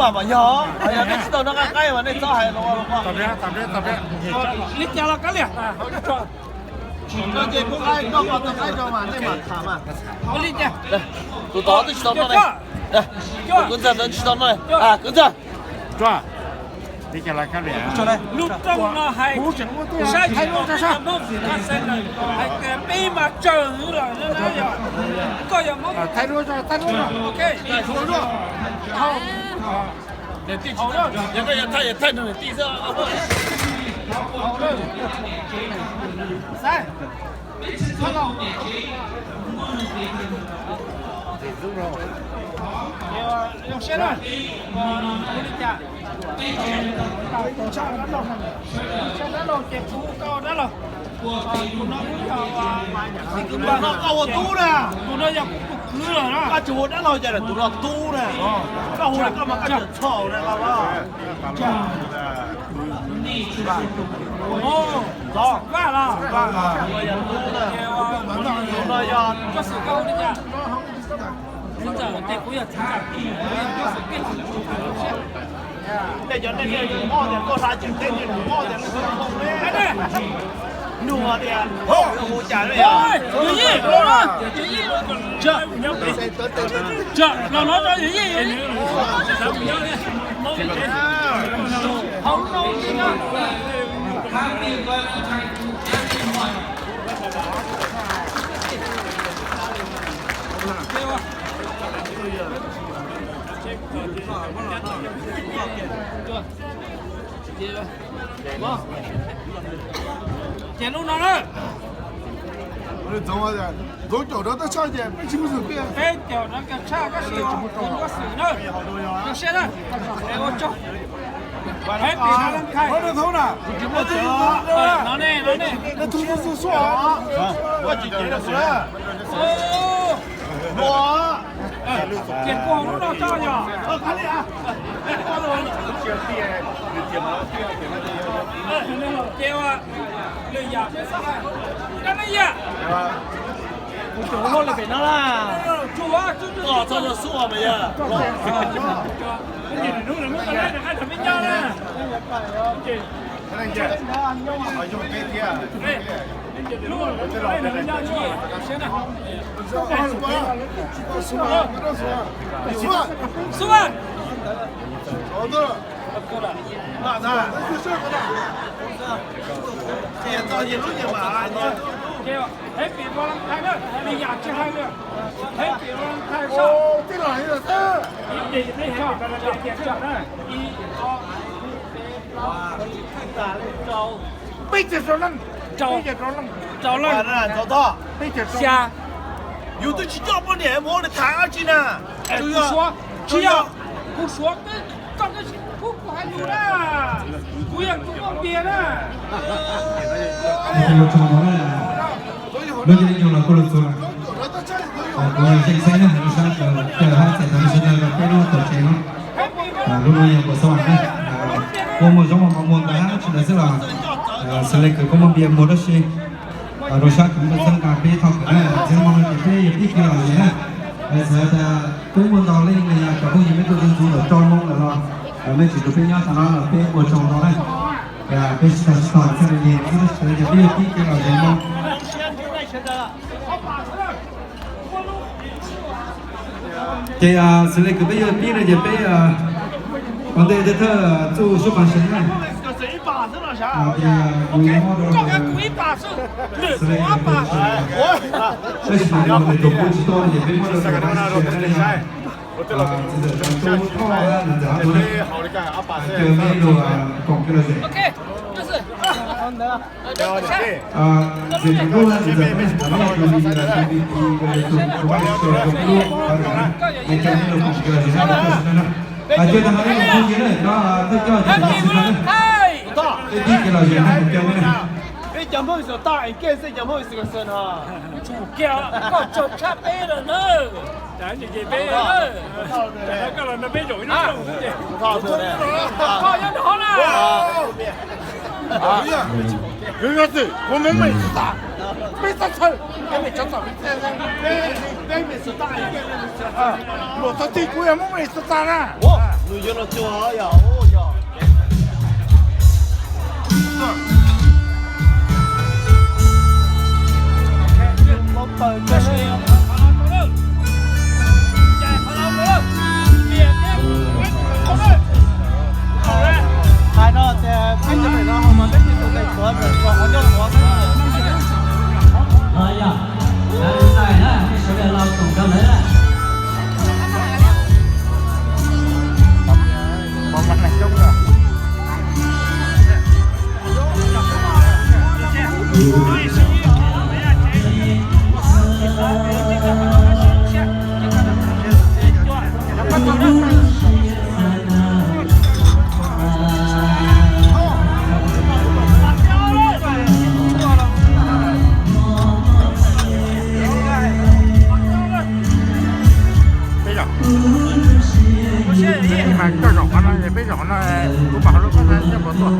Mas yog, yog nej tsis tau noj qaib mas nej txhob hais los. Li cas los kav liam. Koj ces kuv qaib, koj tau qaib rau mas nej mam tham mas. Li cas? Tus tod twb tsis tau noj ne. Kwv ntxawg tsis tau noj ne. Kwv ntxawg. Lub rooj no hais sab, hais tias peb mas tsawg hwv lawm na, yog koj yog Hmoob. Yog koj yog thaij, yog thaij nrog niam tij xwb. Zoo siab na. Ua li cas? Tshaj dab laug ces kuv hu koj dab laug. Tus no kuj yog, tus no yog kuv tus kwv lawm na. Koj tsis hu dab laug ces tus no tub na. Koj hu li koj mas koj tseem txhaum na. Vaj los? Tus no yog, koj xwm koj hu li cas? Tej cov nej niaj hnub hais tias koj hla tseem teb, niaj hnub hais tias nej tus no hau me. Nug tias hu cas ne yog? Los no rau yawm yij. Hauv no li no. Ces lub no na. Ntxoov caum rov toj tshaj ces peb tsis muaj xwm tiag. Peb caum rov toj tshaj, koj sim, koj xwm na. Koj siab na. Es ua tsaug. Peb pim no leej khai. No ne, no ne. Ces kuv hauv lub no tso yog. Ces ua lwm yam peb txhob hais. Koj me yam. Kuv tsuas hu lawm pem no na. Tsuas, tsuas, tsuas, txhob xub mas yog. Me nyob na. Xub. Happy Valentine na, li yam tsis hais li. Happy Valentine soj. Peb caug rau leej, rau leej, xya. Yus twb tsis coj poj niam mus ua li tham dab tsi na. Kuv suav, tsis yog, kuv suav twb, koj twb tsis pub kuv hais lus na. Kuv yog tus muaj npias na. Lub caij nyoog los kuj lug txug, kuv yog Zeej Xeeb na, lub sab kawg hab txais tau lub sab ntawd rau peb lub tuam tsev no. Lub no yog puas xav na, kuj muaj zaub mov muag ntawd hab tsi ntawd xwb los xws le kws kuj muaj npias muag dab tsi rau sab kws muaj txheeb nqa peb thauj kws na, txheeb muaj no ces peb yog pib kev lom zem na. Txawm tas peb muaj ntau leej los yog cov phooj ywg mej tuaj ntxuv ntawm rau moo lawm los mej tseem tus peb nyob tag no los peb ua tsaug ntau na. Peb sib tog sib tog txhaj li xwb tab sis peb yog pib kev lom zem no. Ces xws le kws peb yuav pib no ces peb ua ntej thawj txuj sub pas sev na. Tab sis mas nws tus pub tsis tuaj ces peb muab rau tus pub tsis tuaj na. Txiv ntxawm Tub Thoj na, ntxawm Ab Tub na, caw meb lug koom kev lom zem. Ntxawm Tub na, ntxawm Tub na, tus V P, tus V P, tus V P, tus V P, tus V P, ntxawm na, caw meb lug koom kev lom zem na, tab sis na, caw tag no peb phooj ywg na, cov thawj coj cov txiv na, peb pib kev lom zem na, caw meb na. Peb cov Hmoob Xwm Taj es kev xwb, cov Hmoob Xwm Xwm no. Tsum kiag, koj tsaug tshaj peb lawm na. Koj los no peb zaum ib lub rooj ces koj nyob no na. Kwv Xwm, kuv Hmoob Xwm Taj, peb txhob txhawj, peb txhob txhawj, luag txog txij kuv yog Hmoob Xwm Taj na. Tus yuav los tsuag yog, yog. Paub paws kawg. Hais no tias peb cov pem no ho mas peb tsis tus tais tuav, tus qhov nyob qhov. Yog, sawv daws los koom rau lawv. Peb zaum, mas koj zaum qhov no, peb zaum qhov no, kuv pom hauv lub qab nyob puas tuaj.